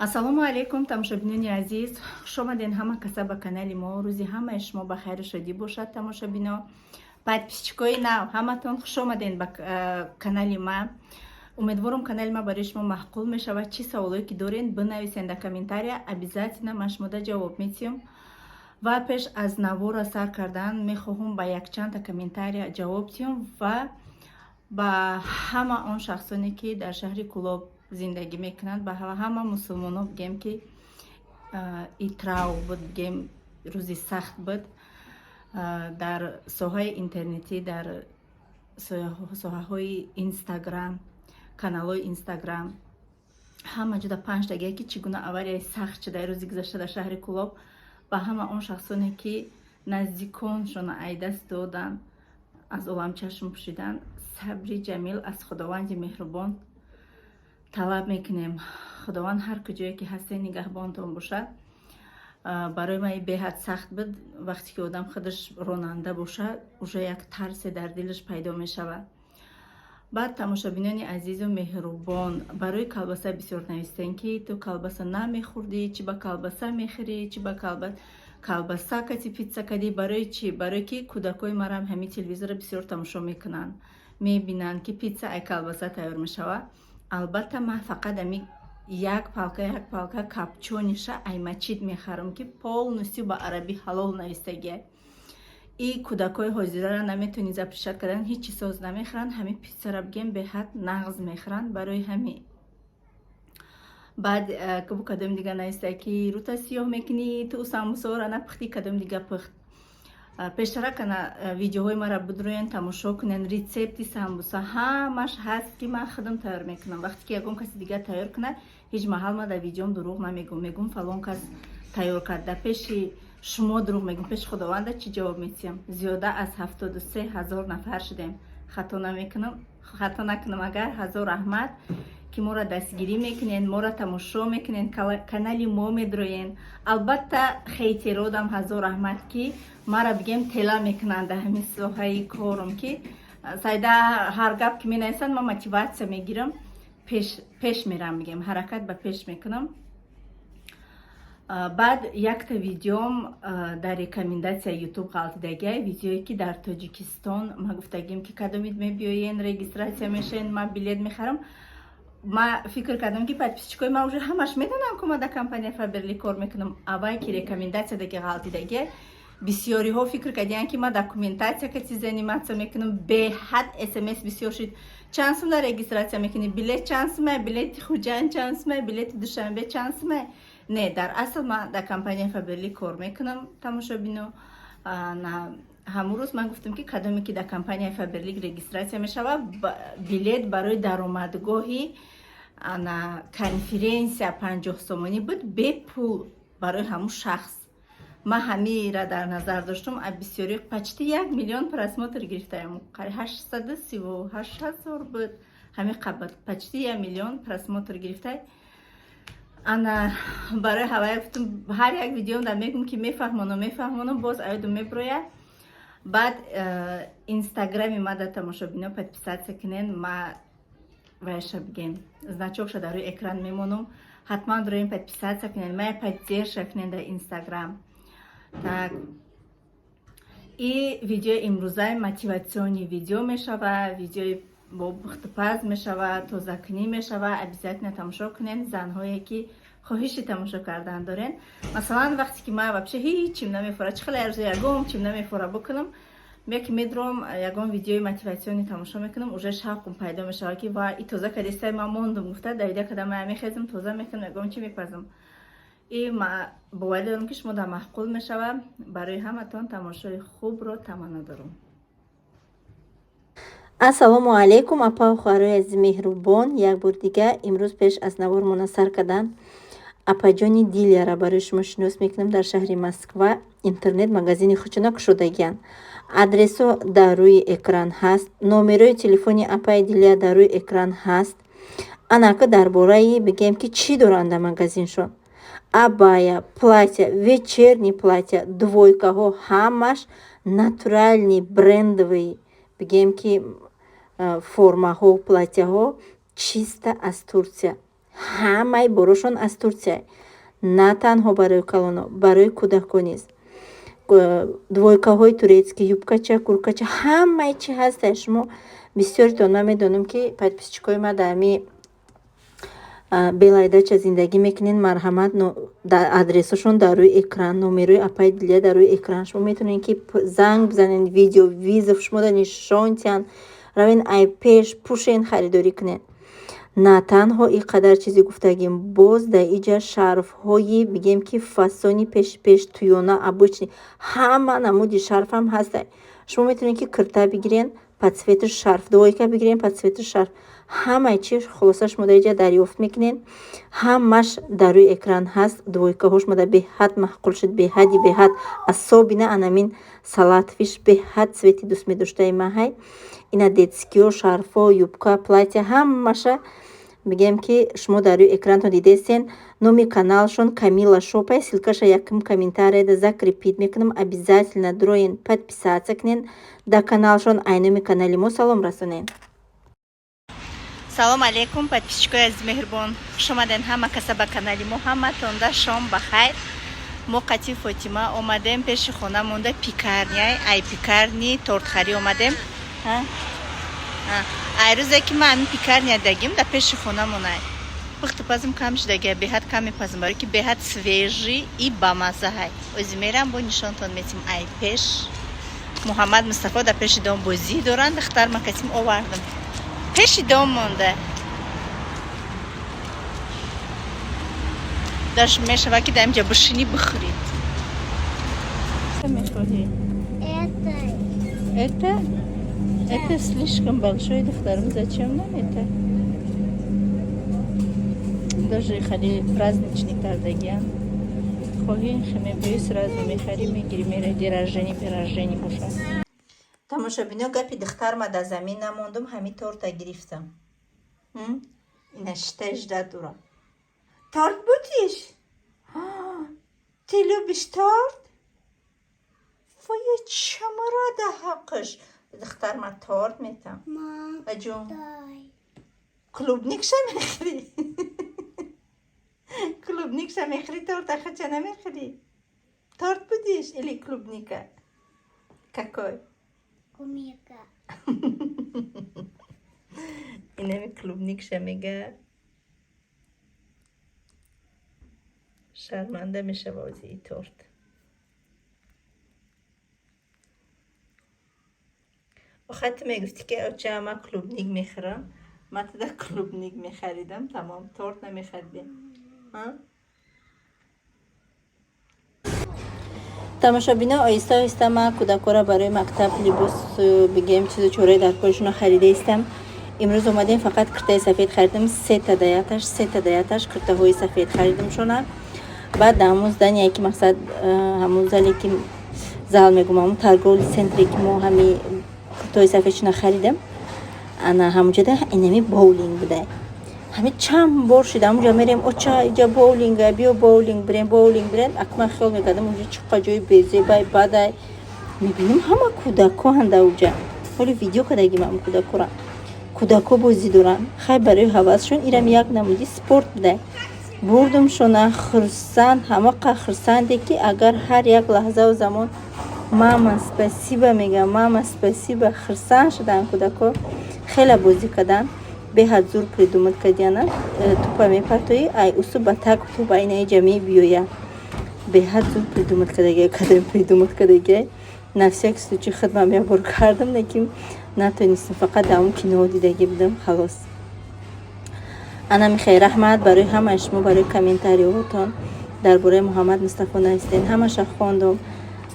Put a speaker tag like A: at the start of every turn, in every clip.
A: Ассалому алайкум, тамошобинони азиз, хушомаден ҳама каса ба канали мо. Рӯзи ҳамаи шумо ба хайру шодӣ бошад. Тамошобино, подписчикои нав, ҳаматон хушомаден ба канали ма. Умедворам, канали ма барои шумо маъқул мешавад. Чӣ саволое ки дорен, бинависен дар комментария, обязательно ман шумода ҷавоб медиҳам. Ва пеш аз навора сар кардан мехоҳам ба якчандта комментария ҷавоб диҳам ва ба ҳама он шахсоне, ки дар шаҳри Кӯлоб зиндагӣ мекунанд, ба ҳама мусулмонҳо бигем, ки итрав буд, бигем, рӯзи сахт буд. Дар соҳаи интернетӣ, дар соҳаҳои Инстаграм, каналҳои Инстаграм, ҳама ҷуда панҷтагие, ки чӣ гуна аварияи сахт шуда рӯзи гузашта дар шаҳри Кӯлоб. Ба ҳама он шахсоне, ки наздиконшона ай даст доданд, аз олам чашм пӯшиданд, сабри ҷамил аз Худованди меҳрубон талаб мекунем. Худованд ҳар куҷое ки ҳастед, нигаҳбонтон бошад. Барои ман беҳад сахт буд. Вақте ки одам худаш ронанда бошад, уже як тарсе дар дилаш пайдо мешавад. Баъд, тамошобинони азизу меҳрубон, барои колбаса бисёр навистем, ки ту колбаса намехӯрдӣ, чӣ ба колбаса мехӯрӣ, чӣ ба колбаса кати питса кадӣ? Барои чӣ? Барое ки кӯдакҳои марам ҳамин телевизорро бисёр тамошо мекунанд, мебинанд, ки питса ай колбаса тайёр мешавад. Албатта, ман фақат ами як палка, як палка копчёный ша ай мачид мехарам, ки полностью ба арабӣ ҳалол навистагия. И кӯдакҳои ҳозирара наметавонӣ запрещать кардан, ҳеҷ чиз соз намехӯранд. Ҳамин питсара, бигем, беҳад нағз мехӯранд. Барои ҳамин. Баъд кабу кадоми дига нависта, ки рута сиёҳ мекунӣ, ту самбусаҳоро напухтӣ, кадоми дига пухт. Пештара кана видеоҳои маро бидроен, тамошо кунен. Рецепти самбуса ҳамаш ҳаст, ки ман худам тайёр мекунам. Вақте ки ягон каси дигар тайёр кунад, ҳеҷ маҳал ман дар видеом дурӯғ намегӯм, мегӯм, фалон кас тайёр кард. Дар пеши шумо дурӯғ мегӯм, пеши Худованда чӣ ҷавоб медиҳам? Зиёда аз 73 000 нафар шудем, хато намекунам, хато накунам агар. Ҳазор раҳмат, ки моро дастгирӣ мекунен, моро тамошо мекунен, канали мо медроен. Албатта, хейтеродам ҳазор раҳмат, ки мара, бигем, тела мекунанд дар ҳамин соҳаи корум, ки сайда ҳар гап ки менависанд, ман мотиватсия мегирам, пеш мерам, бигем, ҳаракат ба пеш мекунам. Баъд якта видеом дар рекомендация Ютуб ғалтидагиай, видеое ки дар Тоҷикистон ма гуфтагим, ки кадомид мебиёен, регистрация мешавен, ман билет мехарам. Ма фикр кардам, ки подписчикои ма уже ҳамаш медонам, ки ма дар компания Фаберлик кор мекунам. Аввай ки рекомендация даги ғалтидагиай, бисёриҳо фикр кардиянд, ки ма документация кати заниматься мекунам. Беҳад смс бисёр шуд: чанд сумда регистрация мекунӣ, билет чанд сума, билети Хуҷанд чанд сума, билети Душанбе чанд сума? Не, дар асл ман дар компания Фаберлик кор мекунам. Тамошобино, ҳамун рӯз ман гуфтам, ки кадоме ки дар компанияи Фаберлик регистрация мешавад, билет барои даромадгоҳи ана конференсия 50 сомонӣ буд, бепул барои ҳамун шахс. Ман ҳамира дар назар доштам. А бисёри почти 1 миллион просмотр гирифтаем, 838 000 буд ҳамин қабл, почти 1 миллион просмотр гирифтай. Ана барои ҳавая гуфтам, ҳар як видеом дар мегум, ки мефаҳмонам, мефаҳмонам, боз аёдум меброяд. Баъд Инстаграми ма дар, тамошобино, подписаться кунен. Ма вайша, бигем, значокша дар рӯи экран мемонам, ҳатман дроен, подписаться кунен, мая поддержка кунен дар Инстаграм. Так, и видеои имрӯзаи мотивационный видео мешавад, видеои бо пухтупаз мешавад, тозакунӣ мешавад. Обязательно тамошо кунед, занҳое ки хоҳиши тамошо кардан дорен. Масалан, вақте ки ман вообще ҳеҷ чим намефора, чӣ хеле арзу ягон чим намефора бикунам, ки медуром, ягон видеои мотивационный тамошо мекунам, уже шавқум пайдо мешавад, ки ва и тоза кадистай, ман мондум гуфта, давида када мая мехезам, тоза мекунам, ягон чи мепазам. И ма боварӣ дорам, ки шумо дар маъқул мешавад. Барои ҳаматон тамошои хубро таманно дорам.
B: Ассалому алайкум, апау хоҳарои азизи меҳрубон. Як бор дига имрӯз пеш аз навормона сар кардан апаҷони Дилияра барои шумо шинос мекунам. Дар шаҳри Москва интернет магазини худшона кушодагиянд. Адресҳо дар рӯи экран ҳаст, номерои телефони апаи Дилия дар рӯи экран ҳаст. Анака дар бораи бигем, ки чӣ доранд дар магазиншон: абая, платья, вечерний платья, двойкаҳо, ҳамаш натуральный, брендовый, бигем, ки формаҳо, платьяҳо чисто аз Турсия. Ҳамаи борошон аз Турсия. На танҳо барои калоно, барои кӯдако низ. Двойкаҳои турецкий, юбкача, курткача, ҳамаи чи ҳаста. Шумо бисёритон, ман медонам, ки подписчикои ма дар ҳами Белая Дача зиндагӣ мекунед. Марҳамат, адресашон дар рӯи экран, номерои апаи Дилия дар рӯи экран. Шумо метавонед, ки занг бизанед, видео вызов шуморо нишон диҳанд, равен, ай пеш пӯшен, харидорӣ кунед. На танҳо ин қадар чизе гуфтагим, боз дар иҷа шарфҳои, бигем, ки фасони пеши пеш, туёна, обычный, ҳама намуди шарфам ҳаста. Шумо метавонед, ки кирта бигирен по цвету шарф, двойка бигирен по цвету шарф, ҳамаи чи. Хулоса, шумо дар иҷа дарёфт мекунед, ҳамаш дар рӯи экран ҳаст. Двойкаҳош мада беҳад маъқул шуд, беҳади беҳад, особенно анамин салатовыйш, беҳад цвети дӯстмедоштаи маҳай. Ина детскиё, шарфо, юбка, платья, ҳамаша, бигем, ки шумо дар рӯи экрантон дидестен. Номи каналшон Камила Шопай, ссылкаша якум комментарияда закрепить мекунам. Обязательно дроен, подписаться кунен дар каналшон, ай номи канали мо салом расонен.
A: Салом алейкум, подписчикои азиз, меҳрубон, хушомаден ҳама каса ба канали мо. Ҳаматонда шом ба хайр. Мо қати Фотима омадем пеши хона монда пекарня, ай пекарни тортхарӣ омадем. Ай рӯзе ки ма ҳамин пекарня дагим, дар пеши хонамонай, пухту пазм кам шудагия, беҳад кам мепазм, барои ки беҳад свежий и бамаззаҳай. Ози мерам, бо нишонтон метим. Ай пеш Муҳаммад Мустафо дар пеши дом бозӣ доранд. Духтар ма касим овардам, пеши дом монда. Даш мешава, ки дар инҷа бишинӣ, бихӯрӣ. Мехоҳӣ?
C: Это.
A: Это? Это слишком большой, духтарам. Зачем нам это? Даже хали праздничный кардагиан. Хоҳӣ, мебиёи, сразу мехарӣ, мегирӣ, меради, день рождения, рождения боша.
B: Тамошобино, гапи духтарма дар замин намондум, ҳамин торта гирифтам. Ина шита ждать дура. Торт будешь? Ты любишь торт? Фоя, чамарада ҳаққш. Духтарма торт метам.
C: Мам,
B: Аҷун.
C: Дай.
B: Клубникша мехӯрӣ? Клубникша мехӯрӣ, торта хача намехӯрӣ? Торт будешь или клубника? Какой?
C: Клубника.
B: Инами клубникша мега. Шарманда мешава ози и торт. Охай, ту мегуфтӣ, ки оча, ман клубник мехӯрам. Ман туда клубник мехаридам, тамом, торт намехаридем. А? Тамошобино, оҳиста оҳиста ман кӯдакҳоро барои мактаб либос, бигем, чизу чораи дар коришонро харида истам. Имрӯз омадем, фақат киртаи сафед харидам, сета даяташ, сета даяташ киртаҳои сафед харидамшона. Баъд дар ҳамун здание ки, мақсад, ҳамун зале ки, зал мегум, ҳамун торговый центре ки мо ҳами киртаҳои сафедшона харидам, ана ҳамунҷода инами боулинг буда. Ҳами чанд бор шуда ҳамунҷа мерем: «Оча, иҷа боулинга, биё боулинг бирем, боулинг бирем». Ак ман хиёл мекардам, унҷа чӣ ҷои безебай, бадай. Мебинам, ҳама кӯдакҳоанд дар уҷа. Ҳоли видео кардагим ҳам кӯдакҳоро. Кӯдакҳо бозӣ доранд. Хай, барои ҳавасшон ирам як намуди спорт буда. Бурдумшона, хурсанд, ҳамақа хурсанде, ки агар ҳар як лаҳзаву замон «Мама, спасибо» мегӯям, «Мама, спасибо». Хурсанд шуданд кӯдакҳо, хеле бозӣ карданд. Беҳад зур придумать кардияна. Тӯпа мепартоӣ, ай усу ба так тӯпа ина иҷа мебиёя. Беҳад зур придумать кардагия, кадом придумать кардагия. На всякий случай хидмам як бор кардам, лекин натонистам, фақат дар он киноҳо дидагӣ будам, халос. Ана михай, раҳмат барои ҳамаи шумо, барои комментариҳотон дар бораи Муҳаммад Мустафо навистен. Ҳамаша хондум.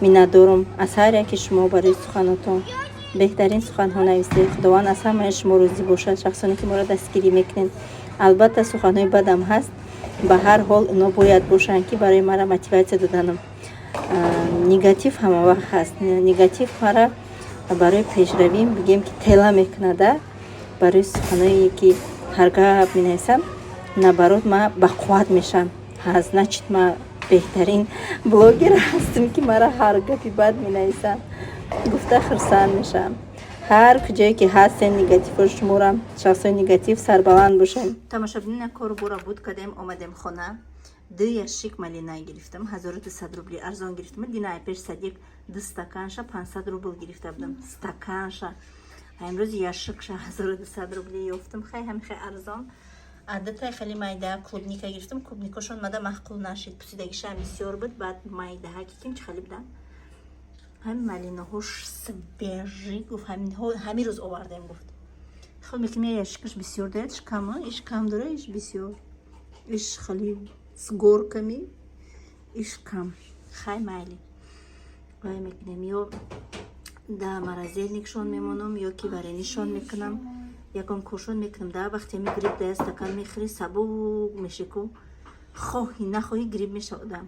B: Миннатдорум аз ҳар яки шумо барои суханотон. Беҳтарин суханҳо навистед. Худованд аз ҳамаи шумо розӣ бошад, шахсоне ки моро дастгирӣ мекунед. Албатта, суханҳои бадам ҳаст, ба ҳар ҳол ино бояд бошанд, ки барои мара мотиватсия доданам. Негатив ҳамавақт ҳаст. Негатив мара барои пешравӣ, бигем, ки тела мекунада. Барои суханое ки ҳар гап менависам, наоборот, ма бақувват мешавам. Значит, ма беҳтарин блогер ҳастам, ки мара ҳар гапи бад менависам, гуфта хурсанд мешавам. Ҳар куҷое ки ҳастем, негативҳо шуморо, шахсои негатив, сарбаланд бошем.
A: Тамошобинина, кору бора буд кардем, омадем хона. Ду ящик малина гирифтам, 1200 рубли, арзон гирифтам. Дина пеш садик ду стаканша 500 рубл гирифта будам, стаканша. Имрӯз ящикша 1200 рубли ёфтам. Хай, ҳами хай арзон. Дутай хеле майда клубника гирифтам. Клубникошон мада маъқул нашид, пусидагишам бисёр буд. Баъд майдаҳа ки ким чи хеле будам. Ҳамин малинаҳош свежий, гуфт, ҳамин рӯз овардем, гуфт. Хел мекунем, ящикаш бисёр дорад, иш кам, иш кам дора, иш бисёр, иш хеле с горками, иш кам. Хай, майли, вай мекунем, ё да морозильникшон мемонам, ё ки варенишон мекунам, ягон коршон мекунам. Да вақте ами грипп да стакан мехӯри, сабук меши ку, хоҳӣ нахоҳӣ грипп меша одам.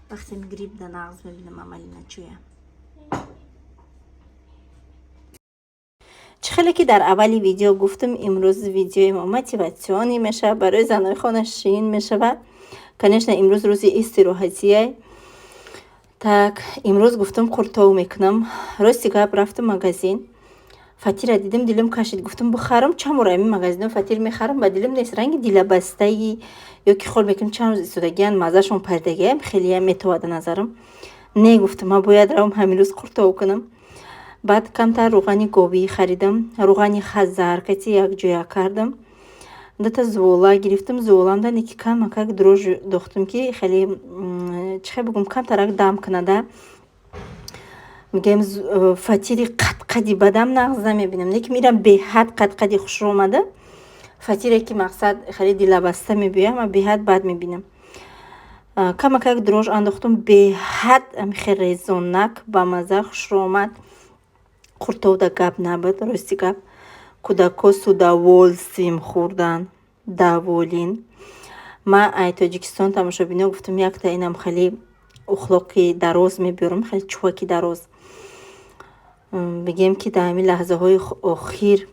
A: Вақте ами грипп да нағз мебинам амалина чӯя.
B: Чӣ хеле ки дар аввали видео гуфтам, имрӯз видеои мо мотивационный мешавад, барои занои хонашин мешавад. Конечно, имрӯз рӯзи истироҳатие. Так, имрӯз гуфтам, қуртов мекунам. Рости гап, рафтам магазин, фатира дидам, дилам кашид, гуфтам, бихарам. Чанд бор ами магазино фатир мехарам, ба дилам нест, ранги дилабастаи ё ки хол мекунам, чанд рӯз истодагиян, маззашон паридагиам, хелеам метовада назарам. Не, гуфтам, ман бояд равам, ҳамин рӯз қуртов кунам. Баъд камтар рӯғани говӣ харидам, рӯғани хазар кати якҷоя кардам, дута зувола гирифтам. Зуволамда неки камакак дрожжи дохтам, ки хеле, чӣ хел бигӯм, камтарак дам кунада. Мегӯям, фатири қадқади бадам нағз намебинам, лекин мирам беҳад қадқади хушрӯ омада. Фатире ки мақсад хеле дилабаста мебиёям, ман беҳад бад мебинам. Камакак дрожж андохтам, беҳад хеле резонак, бамазза, хушрӯ омад. Қуртовда гап набуд, рости гап, кӯдакҳо с удовольствием хӯрдан, доволен. Ман ай Тоҷикистон, тамошобино, гуфтам, якта инам хеле ухлоқи дароз мебиёрам, хеле чуваки дароз. Бигем ки дар ҳамин лаҳзаҳои охир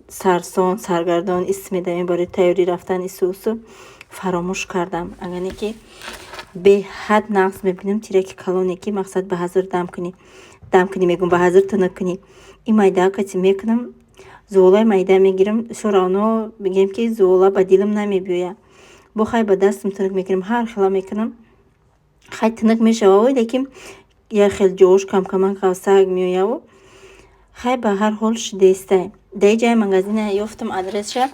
B: сарсон саргардон истимедавем барои тайёрӣ рафтан, ису усу, фаромӯш кардам. Агане ки беҳад нағз мебинам тираки калоне ки мақсад ба ҳазр дам кунӣ, дам кунӣ мегӯм, ба ҳазр тунук кунӣ. Ин майдаҳа кати мекунам, зуволаи майда мегирам. Всё равно, бигем ки зувола ба дилам намебиёяд. Бо хай, ба дастам тунук мекунам, ҳар хела мекунам, хай, тунук мешавад, лекин як хел ҷош камкамак ғавсак меояву. Хай, ба ҳар ҳол шидестай. Дар ин ҷаи магазина ёфтам адресша,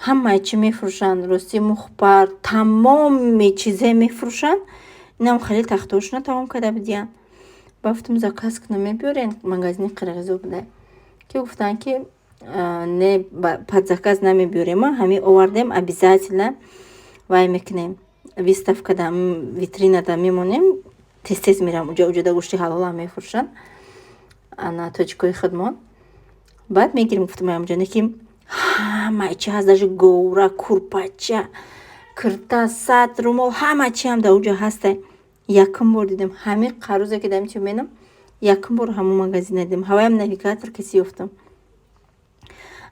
B: ҳамаи чӣ мефурӯшанд, рости, мухпар, тамоми чизе мефурӯшанд. Инам хеле тахтаошона тамом карда будиянд. Бафтум, заказ кунам, мебиёрен? Магазини қирғизо буда, ки гуфтанд, ки не, под заказ намебиёрем, ҳамин овардем, обязательно вай мекунем, выставкада, витринада мемонем. Тез тез мерам уҷа, уҷода гӯшти ҳалолам мефурӯшанд, ана тоҷикои худмон. Баъд мегирем, гуфтам, ҳамҷо не ки ҳамаи чи ҳаст, даже говра, курпача, кирта, сат, румол, ҳама чи ҳам дар уҷо ҳастай. Якум бор дидам, ҳамин қарӯзе ки дар менам, якум бор ҳамон магазина дидам. Ҳаваям навигатор каси ёфтам.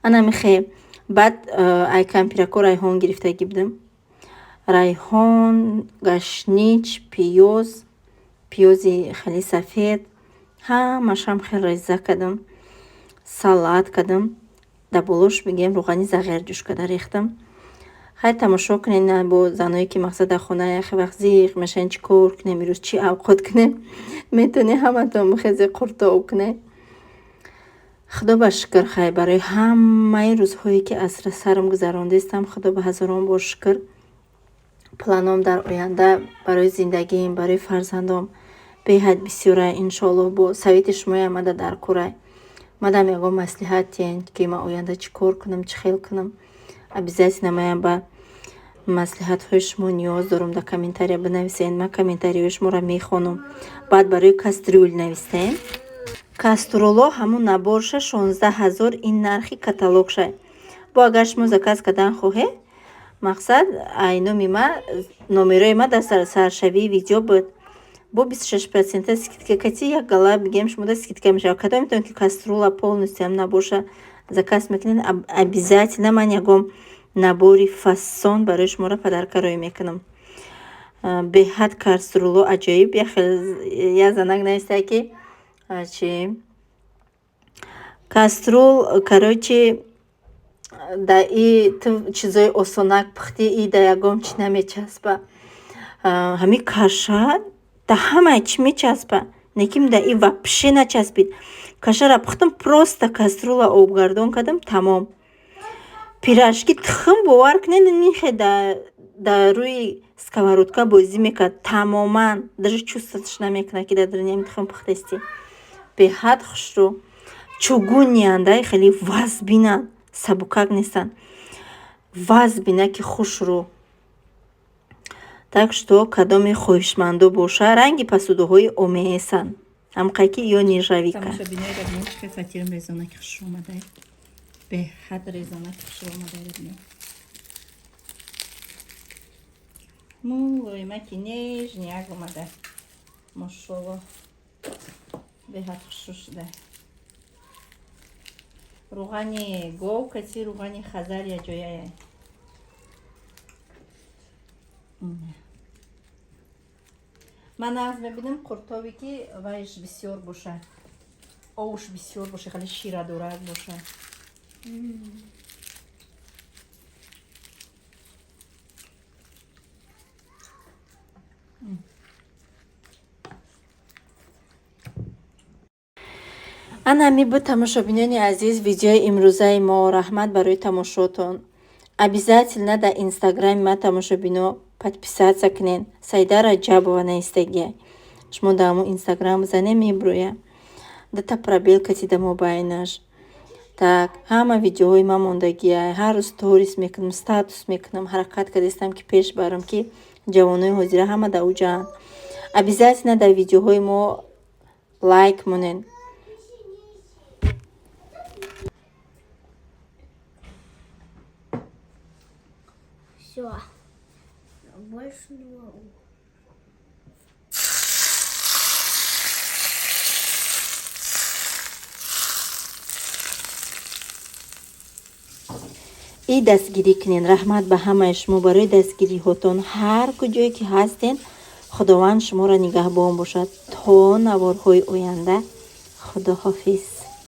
B: Ана михе. Баъд ай кампирако райҳон гирифтагӣ будам, райҳон, гашнич, пиёз, пиёзи хеле сафед, ҳамашам хеле реза кардам, салат кардам. Дар болош, мегӯям, рӯғани зағир ҷӯш карда рехтам. Хай, тамошо кунед. Бо заное ки мақсад дар хона яхе вақт зиқ мешаванд, чӣ кор кунем, имрӯз чӣ авқот кунем, метавонед ҳаматон бихезе, қуртов кунед. Худо ба шукр, хай, барои ҳамаи рӯзҳое ки аз сарам гузарондистам, Худо ба ҳазорон бор шукр. Планом дар оянда барои зиндагиам, барои фарзандом беҳад бисёра. Иншоаллоҳ, бо совети шумоям омада дар кӯрай. Мадам ягон маслиҳат диҳед, ки ман оянда чӣ кор кунам, чӣ хел кунам, обязательно маям ба маслиҳатҳои шумо ниёз дорам. Дар комментария бинависед, ман комментарияҳои шуморо мехонам. Баъд барои кастрюль навистем. Кастрюло ҳамун наборша 16 000, ин нархи каталогша. Бо агар шумо заказ кардан хоҳед, мақсад, ай номи ма, номерои ма дар саршавии видео буд, бо 26 процента скидка кати як гала, бигем, шумода скидка мешавад. Кадометон ки кастрюля полностью ҳам наборша заказ мекунед, обязательно ман ягон набори фасон барои шуморо подарка рӯй мекунам. Беҳад кастрюло аҷоиб. Як занак навистае, ки чи Каструл, короче, да и ту чизои осонак пухтӣ, и да ягон чӣ намечаспа. Ҳами каша да ҳамаи чӣ мечаспа, лекин да и вообще начаспид. Кашара пухтам, просто каструла обгардон кардам, тамом. Пирожки тухм, бовар кунед, михе дар рӯи сковородка бозӣ мекард тамоман, даже чувствовать намекунад, ки дар даруни тухм пухтастӣ. Беҳад хушрӯ. Чугуниянд, хеле вазбинанд, сабукак нестанд, вазбина ки хушрӯ. Так что кадоме хоҳишмандо боша, ранги посудаҳои омеесанд, ҳамқай ки ё нержавейка.
A: Тамошобинои, бибинед, чӣ хел фатирам резонаки хушрӯ омадай, беҳад резонаки хушрӯ омадай. Бибинед, мулоимаки нежный як омада, мошолло, беҳад хушрӯ шуда. Рӯғани гов каси, рӯғани хазар яҷояя. Ман нағз мебинам қуртобе, ки вайш бисёр бошад, овуш бисёр боша, хеле ширадорак бошад.
B: Ана ҳамин буд, тамошобинони азиз, видеои имрӯзаи мо. Раҳмат барои тамошотон. Обязательно дар инстаграми ман, тамошобино, подписаться кунед. Саида Раҷабова наистагия. Шумо дар ҳамон инстаграм бизанед, мебурӯя. Дута пробел катида мобайнаш. Так, ҳама видеоҳои ман мондагия. Ҳар рӯз сторис мекунам, статус мекунам, ҳаракат кардастам, ки пеш барам, ки ҷавонои ҳозира ҳама дар уҷаанд. Обязательно дар видеоҳои мо лайк монед.
C: Все. Больше не могу.
B: И дастгирӣ кунед. Раҳмат ба ҳамаи шумо барои дастгириҳотон. Ҳар куҷое ки ҳастен, Худованд шуморо нигаҳбон бошад. То наворҳои оянда, худоҳофиз.